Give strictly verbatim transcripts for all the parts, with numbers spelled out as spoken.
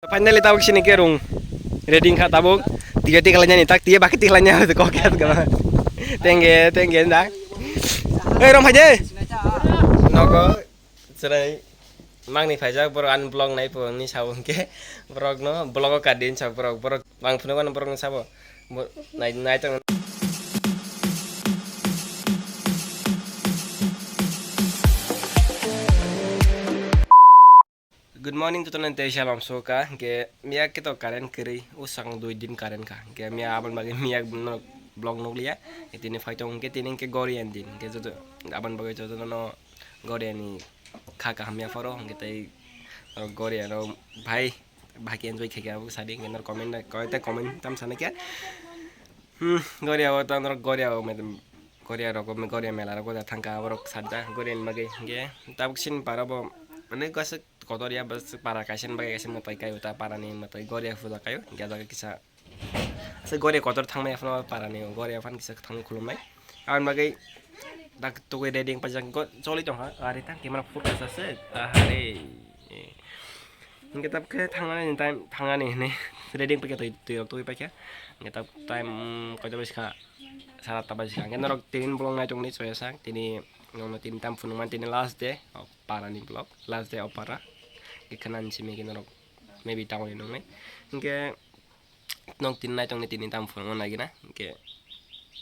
Finally tabuk sini ke rung ready kha tabuk. Tiga tiga lainani tak tiga baki tiga lainani kok ya kama. Tengge tengge da. Eh, rong phaide. Nogo serai mangni phaijak borok ani vlog nai po ni sabo hwnkhe borok no vlog o kadin sa borok borok bang phunuk ano borok ni sabo. Bo nai nai tong. Good morning, jotono tei salam soka. Hingke miya khe to current kwrwi, o sakno dui din current kha. Hingke miya aboni bagwi miya no vlog nukliya. Tini phai tongo hingke tini hingke goriani din. Hingke joto aboni bagwi jotono goriani kha kaham ya phoro. Hingke tei goriano bhai, bhai khe enjoy khaikha abo sadi hingke nor comment, comment tam sanai khe. Hmm, goria o tang norok goria o, goria rok, goria mela rok goda thangka borok sadda goria ni bagwi hingke tabuk sini para bo, mane, kaisa kotor ya bas para kaisa ni bagwi kaisa mwtai kai o ta para ni mwtai goria puja kai o hingke jaga kisa se goria kotor thangmani aphano para ni goria aphan kisa thang khulumnai aboni bagwi dak tugui ready wng paijak choli tongkha ari tang camera focus ase ahare. Hingke tab khe thangnani time thangnani hinwi ready wng paikha twi twi rok twi paikha. Hingke tab time, mm, koito baji kha? Sara atta baji kha. Hingke norok tini vlog nai tongni choya sak tini, nono tini tam phunukmani tini last day of para ni vlog, last day of para. Hingke khna ni simi hingke norok maybe tamo ni nungnai. Hingke Nok tini nai tongni tini tam phunukma nagina, hingke,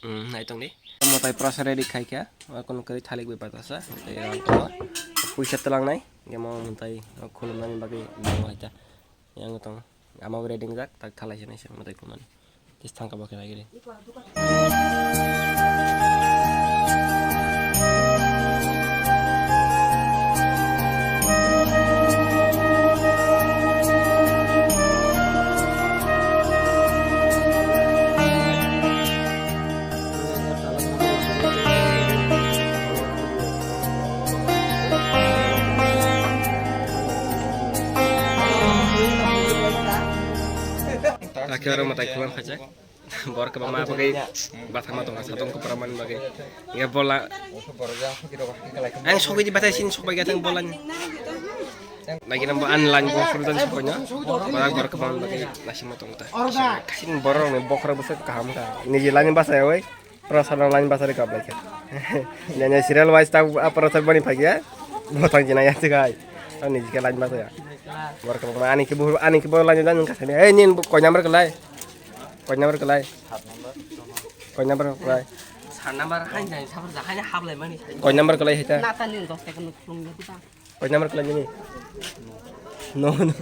mm, nai tongdi. Mwtai prasad ready khaikha, o kono kwrwi thalik bai batasa, tei rang kono puisa twlangnai, hingke mo mwtai khulumnani bagwi bo hai ta. Yang tong, ama bo ready wngjak, tak thalai se nai se mwtai khulumnani. Tis thangka bo khe nai giri. Akhe oro mwtai khulum khaijak. Bor kwbangma bagwi bathama tongo, satung kwbangmani bagwi. Hingke bola. Ang sogwi di bathai sini sogbai gatang bola ni. Lagi nang bo an lang bo khurdan sogoi no. Bor bor kwbangma bagwi nasima tongo ta. Kasin borok ni bokhorok bwswk kaham ka. Niji lani basa oi. Prasad rok line basa ri kap lai khe. Nanya serial wise ta a prasad bani phai ya. Bo thang jina ya tigai. Ani jike line basa ya. Bor kwbangma ani khe bo, ani khe bo line line ka thani. Ei nin koi number kwlai? Koi number kwlai? Koi number kwlai? Sa number hain jai sabar jahai hablai mani. Koi number kwlai hita? Na ta nin dos taka nuk lung ya kita. Koi number kwlai nini? No, no.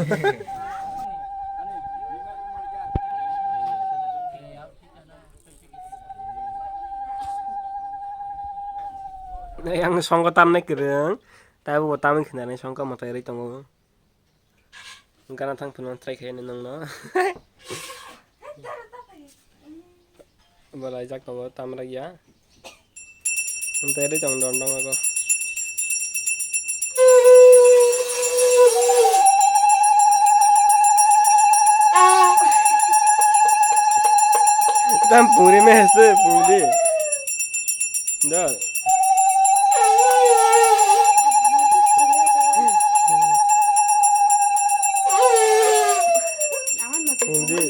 Yang songko tamnai kwrwng, taibo bo tamwi khnarwi songko mwtai rwi tongo. Gana thang phano try khaini nongno. Bo laijak tongo, tamrak ya. Hwnkhai rwi tong dondong ago. Tam puri me hese puri. Da. Hindi.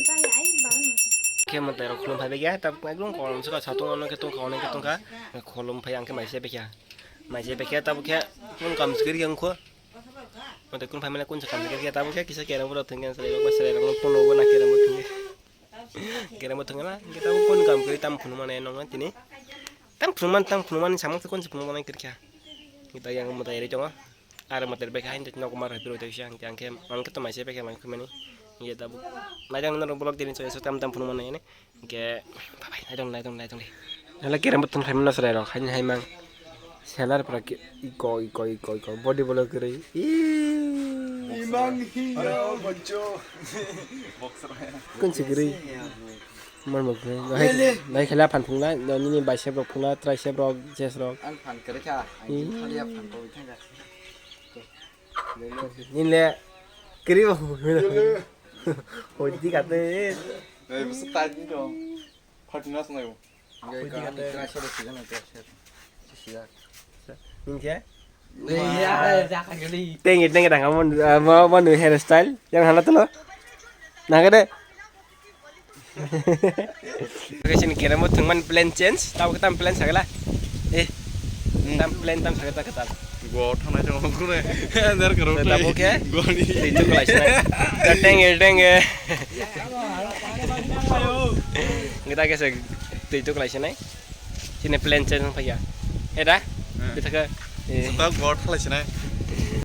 Khe mwtai rok khulum phai begya, ta ekdom kolom se ka satung ano khe tongkha, ono khe tongkha, khulum phai ang khe mai se begya, mai se begya, tabuk khe kun kam sikir yang kho, mwtai kun phai mane kun se kam sikir ya, tabuk khe kisa kereng boro thwngya, selai rok selai rok no pono bo na kereng bo thwngya, kereng bo thwngya na, hingkhe tabuk kun kam kwrwi tam phunuk mane nongna tini, tam phunuk man, tam phunuk mani samung se kun se phunuk mane kwrwikha, hingkhe ta yang mwtai rwi tongo. Aro mwtai bai kha, hingkhe nogo ma rwphiro tei kisa, hingkhe ang khe, ang khe to mai se bai khe mai khumani. Hingkhe tabuk naijak nang norok vlog tini chwng tam tam phunuk mano hini. Hingkhe bye bye, naitong, naitong, naitong de. Hala kerem button khai mano chwrai rok, haini hai mang. Selar pura ke, iko, iko, iko, iko, body bolo kwrwi. Ii. Imang hi yo, boncho. Kun se kwrwi. Mon mo kwrwi. Nai khala phan phungla, nini bicep rok phungla, tricep rok, chest rok. Ang phan kwrwi kha, ang Hmm. khali ya phan kwrwi thangkha. Nile kiri bo. Hoi di kate. Eh, bwswk tight ni dong. Phatina swnai bo. Hoi di kate. Ningke? Tengit tengit ang mo mo mo nu hair style. Yang hala tolo. Nangkhe de. Oke, sini kira mo thwngmani plan change. Tabo khe tam plan sagala. Eh. Tam plan tam sagala ta khe tam. Go thanai jong kune. Andar karo. Tabo khe. Goni. Twi tu kalai sinai. Tenge tenge. Kita khe se twi tu kalai sinai. Sini plan change wng phaiya. He da? Hmm. Bithaka. Eh. Seta god khalai sinai.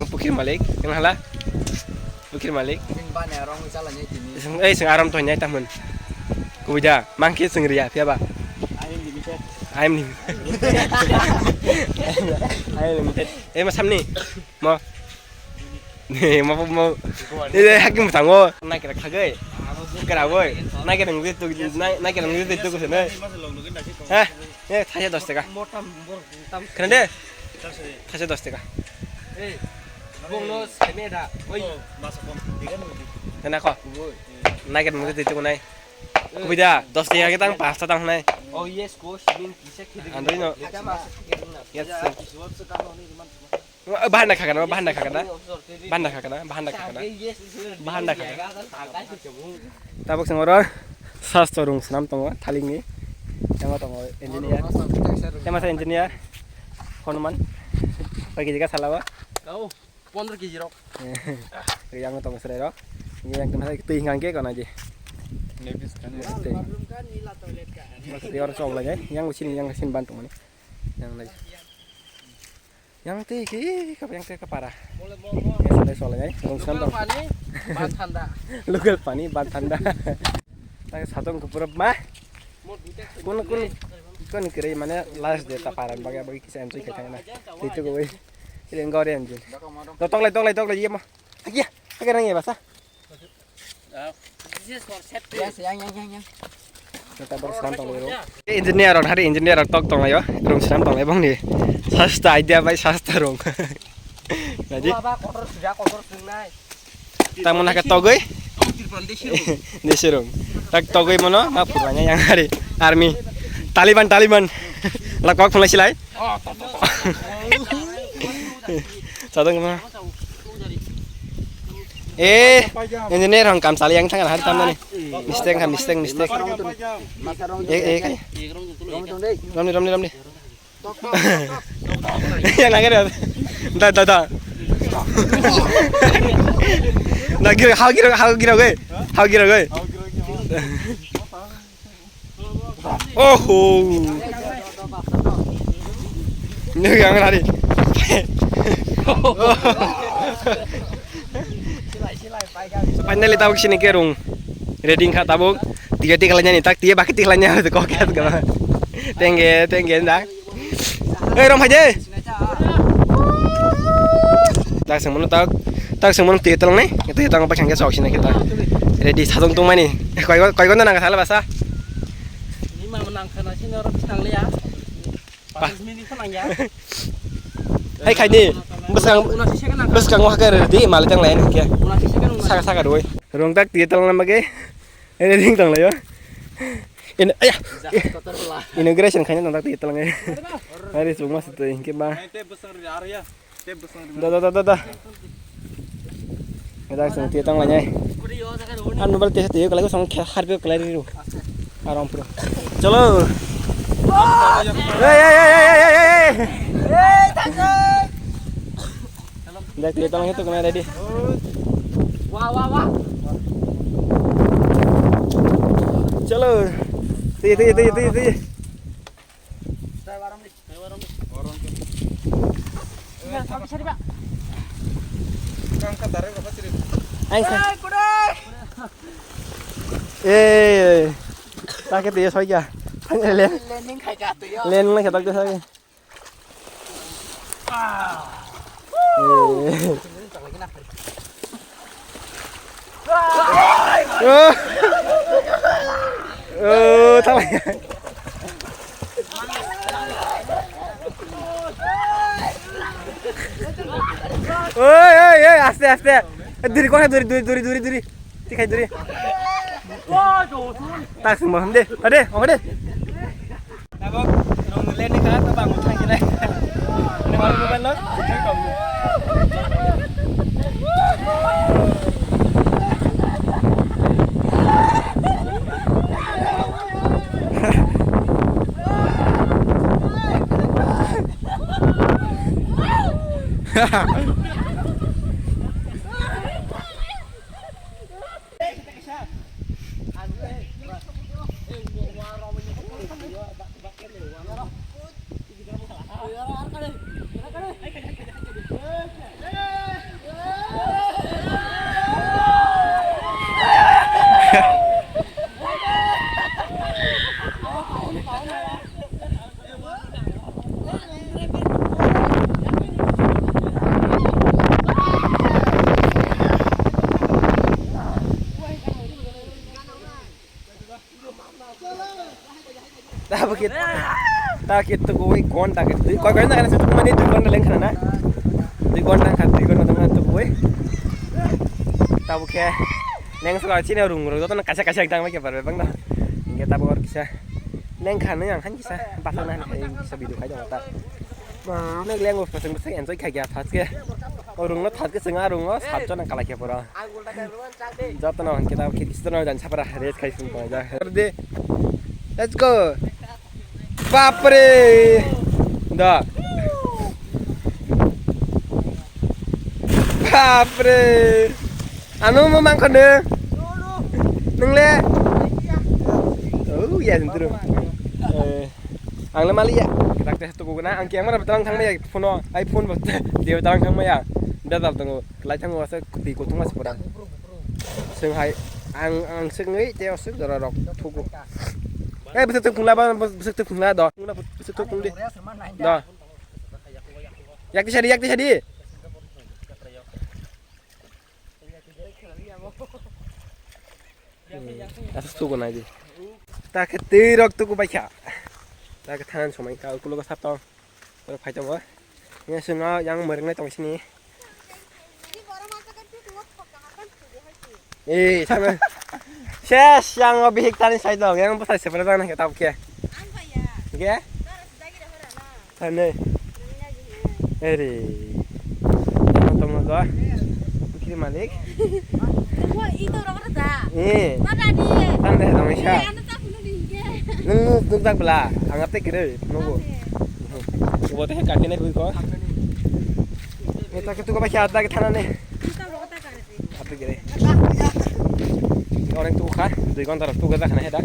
Pukhir malik, yang hala? Pukhir malik. Sing bani arong chala nyai tini. Sing, eh, sing aram to nyai tamun. Kubida, mangke sing ria, pia ba? I am limited. I am limited. I am limited. Eh, ma samni. Mo. Ni, mo, mo. Ni de hakim tango. Na kira khagai. Kira boy. Na kira ngi tu, na, na kira ngi tu ko sene. Ha? Eh, thaisa dos taka. Khana de? Thaisa dos taka. Eh, bongno seme da. Oi. Tena ko. Na kira ngi tu ko nai. Kubida, dos taka ke tang, pas ta tang nai. Oh yes, ko simin kisa khidi. Andri no. Yes, sir. Bahanda khakana, bahanda khakana. Bahanda khakana, bahanda khakana. Bahanda khakana. Tabuk sing oro sasto rung swnam tongo, thalingni. Yango tongo engineer. Tema sa engineer. Honuman. Bagi jaga salawa. Kau, pondro kg rok. Yango tongo srai rok. Ini yang teman tui hingke kono je. Nepis kan. Tui. Mas yor sok lagi. Yang usin, yang usin bantu mani. Yang lagi. Yang twi ki kap yang twi kapara. Yang sale sole ngai. Rung sam dong. Local pani, ban thanda. Local pani, ban thanda. Tak satong ke pura mah. Kun kun kun kiri mana last de ta paran bagai bagai kisa entry ke thangna. Itu gue. Kiri enggak ada anjing. Tok lai tok lai tok lai iya mah. Iya. Agak nang ya basa. Yes, yang, yang, yang, yang. Engineer rok hari engineer rok tok tong laio, rung swnam tong lai bongni. Sasta idea bai sasta rung. Naji. Baba kotor suja kotor sungnai. Tang mona ka togoi. Desi rung. Tak togoi mono ma puranya yang hari army. Taliban Taliban. Lakok phulai silai. Sadang ma. Eh, engineer hong kam sali yang thangal hari tamani. Mistake ha, mistake, mistake. Eh, eh, kai. Romni, romni, romni. Yang nangere. Da, da, da. Da, gira, hau gira, hau gira, gai. Hau gira, gai. Oho. Nung yang tadi. Finally tabuk sini ke rung. Ready kha tabuk. Tiga tiga lainani tak tiga baki tiga lainani kok ya. Tengge tengge dah. Eh, rom haje. Tak sengmono tak, tak sengmono twi tolong ni, twi tolong pakhang ke sok sini kita. Ready sadong tong mani. Koi koi koi nang sala basa. Ni ma nang khana sini orang pisang liya. Pas minit khana ya. Hai khai ni. Beskang beskang wah ke ready mali tang lain ke. Saka saka doi. Rong tak twi tolong nama ke. Ini ding tong layo. Ini ayah. Inauguration khaina tong tak twi tolong. Hari semua situ ingke ba. Da da da da da. Dak song twi tong lainai. An mobile twi twi kalai song harbi kalai ri ru. Aram pro. Cholo. Hey hey hey hey hey hey. Dak twi tong itu kena ready. Wah wah wah. Cholo. Twi twi twi twi twi. Ai sa. Eh, tak itu ya soya. Tanya le. Landing khai ka tu ya. Landing khai tak tu saya. Eh. Oh, tala. Oi, oi, oi, aste, aste. Duri, kok duri, duri, duri, duri, duri. Tikai duri. Tak semua, deh. Ade, oke deh. Tabok, rong le ni ka, tabang mo thang jilai. Ni malu mobile lo. Tabuk khe, tabuk khe tukuwi gonta khe, dui, koi gonta khe, mane dui gonta lengkha na? Dui gonta wngkha, dui gonta tongma tukuwi. Tabuk khe lengsa chini rung rung jotono kaisa kaisa ekdang bai khe barbai bangno. Hinkhe tabuk oro kisa lengkha nung ang han kisa bathang na han kisa video khai tongo ta. Nek leng bwswk bwswk enjoy khai kha thas khe. O rung no thas khe chwng a rung o sat jona kalai khe pura. Jotono hinkhe tabuk khe kisa no jan sapra rest khai sung tongo ja. Ready? Let's go. Bapre. Da. Bapre. Ano mo mangkho ne. Nung le. Oh, ya sentro. Eh. Ang le maliya. Kita kita tu guna ang kiang mana betul ang thang maya phone. Ai phone betul. Dia betul ang thang maya. Dia dal tunggu. Lai thango asa kuti kutung mas pura. Seng hai ang ang seng ngai te asuk dora rok thuku. Eh, bwswk tong phungla ba, bwswk tong phungla do. Bwswk tong phung di. Do. Yak ti sadi, yak ti sadi. Asuk thuku nai di. Ta khe twi rok tuku bai kha. Ta khe thanan somai ka ukulo ko sap tong. Oro phai tongo. Yang swngo yang mwrwknai tong sini. Eh, sama. Ses, yang o bihik tani sai dong, yang bwsai sepra dong nang tabuk khe. Ge? Tani. Eri. Tama tama do. Bikri malik. Eh. Tande dong isa. Nung nung nung tak bela, angap te kere nunggu. Bo te kaki nai kui ko. Eta ke tu ko ba kya ta ke thana ne. Apa kere. Orang tu kha, dui gonta tu ga khana heda.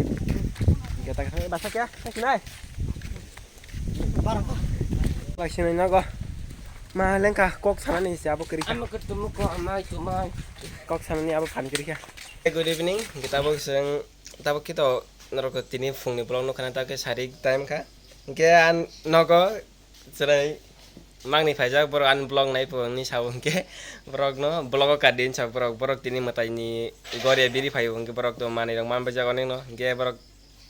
Kita ke basa kya? Nai. Lai sinai nago. Ma lengka kok sanani se abo kiri kha. Ama ke tumu ko amai tumai. Kok sanani abo phan kiri kha. Good evening, kita bo seng. Tabuk khe to norok tini phungni vlog nukha na, tabuk khe sarik time kha. Hinkhe ang nogo chwrai mangni phaijak, borok ani vlog nai phuru hinwi sao, hinkhe borokno vlog o kadi hinwi sao borok, borok tini mwtaini goria biri phaio, hinkhe borok to manwi rok manbaijak onekno, hinkhe borok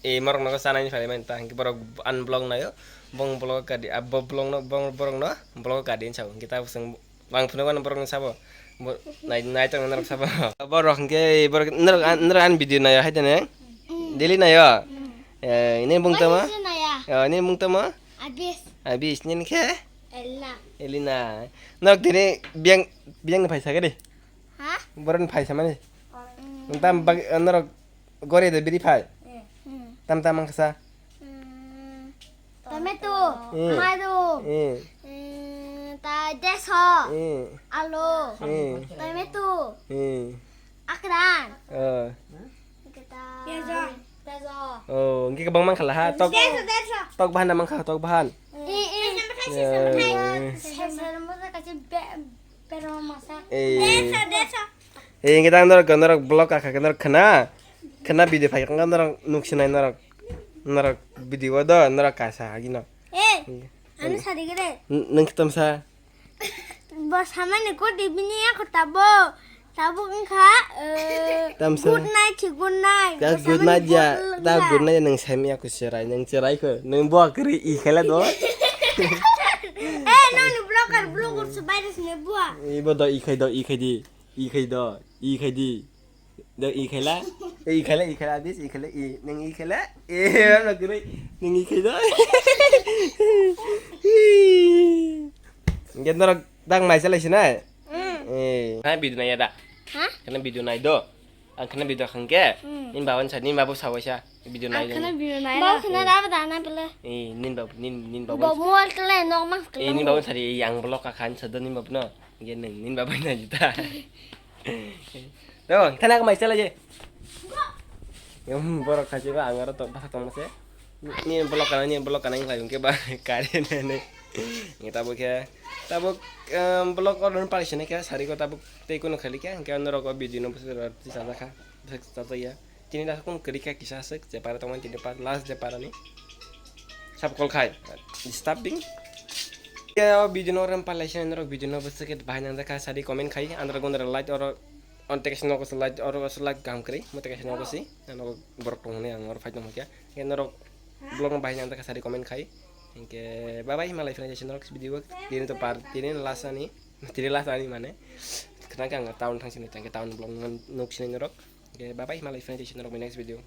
e morok nogo chanai hinwi phaimani ta, hinkhe borok ani vlog naio, bong vlog o kadi, abo vlog no, bong borokno vlog o kadi hinwi sao, hinkhe tabuk chwng Bang phunukmano borokni sabo. Bo-, nai-, naitokno norok sabo. Borok hwnkhe borok norok an-, norok ani video naio hai tene? Mm. Daily naio? Mm. Eh, ini bung tamo? Waisa naya. Eh, ini bung tamo? Abis. Abis, nini khe? Elina. Elina. Norok tini biyang, biyangni phaisa khe de? Ha? Borokni phaisa mani? Mm. Tam bag-, norok Gori de biri phai. Eh. Hmm. Tam tam mangkha sa. Hmm. Tomato, hmm. Maru, eh. Hmm, ta deso, hmm. Alu, hmm. Tomato, hmm. Akran, eh. Kita, piajo. Piajo. Oh, engke kebang mangkha lah ha. Tok, deso, deso. Tok bahan na mangkha, tok bahan. Eh, eh. Eh. Sesar mo ta kachi be-, pero masa. Eh. Deso, deso. Eh, engke ta norok, norok vlog kakha khe norok khna. Khna video phai khe norok nuksinai norok. Norok video o do norok kaisa agino. Eh, ano sadi gede. N-, nwng kitom sa. Bo samani kodi bini ako tabo. Tabo wngkha, eh, tamsa. Good night, good night. Ta bo good samani night ya, good ta night. Good night ya, nwng saimi ako serai, nwng serai kho. Nwng bo kri i khela do. Eh, noni vlogger, vlogger se virus ne bua. Ibo do i khai do, i khai di. I khai do, i khai di. Do i khaila. I khaila, i khaila, abis, i khaila, i, nang i khaila. Eh, ano gurui, nang i khai do. Gen norok dang nai chalai sinai. Mm. Eh. Hai video nai ya da. Ha? Kana video nai do. Ang khana video khangke. Hmm. Nin baban sa, nin babu sawaisa video nai. Ang khana video nai. Bau khana raba dana bela. Eh, nin babu, nin, nin babu. Bau mual kele nok mang kele. Eh, nin babu sari, eh, ang blog akhan sa do nin babu no. Ge nin, nin babu na jita. Do, thana ka mai sala je. Em, borok khachi ba ang aro to basa tong se. Ni blog kana, ni blog kana ngi khlai ke ba kare ne ne. Ngi tabuk ke, tabuk, em, blog order pali sene ke sari ko tabuk tei kuno khali ke, ke norok o video no bwswk rok tisa jakha, bwswk chajakya. Tini da kun kri ka kisa aswk, je para tongmani tini pa last je para ni. Sab call khai. Disturbing. Ke o video no rem pali sene norok video no bwswk ke bahai nang jakha sari comment khai, andra gondra like oro. On teke sino ko slide oro slide gam kri, mo teke sino ko si, ano borok tong ne ang oro fight tong kya. Ke norok blog no bahai nang jakha sari comment khai. Ke bye bye, malai fina jesi norok video. Tini to par, tini last ani, tini last ani mane. Khna ke ang town thang sini, tang ke town blog nuk sini norok. Ke bye bye, malai fina jesi norok next video.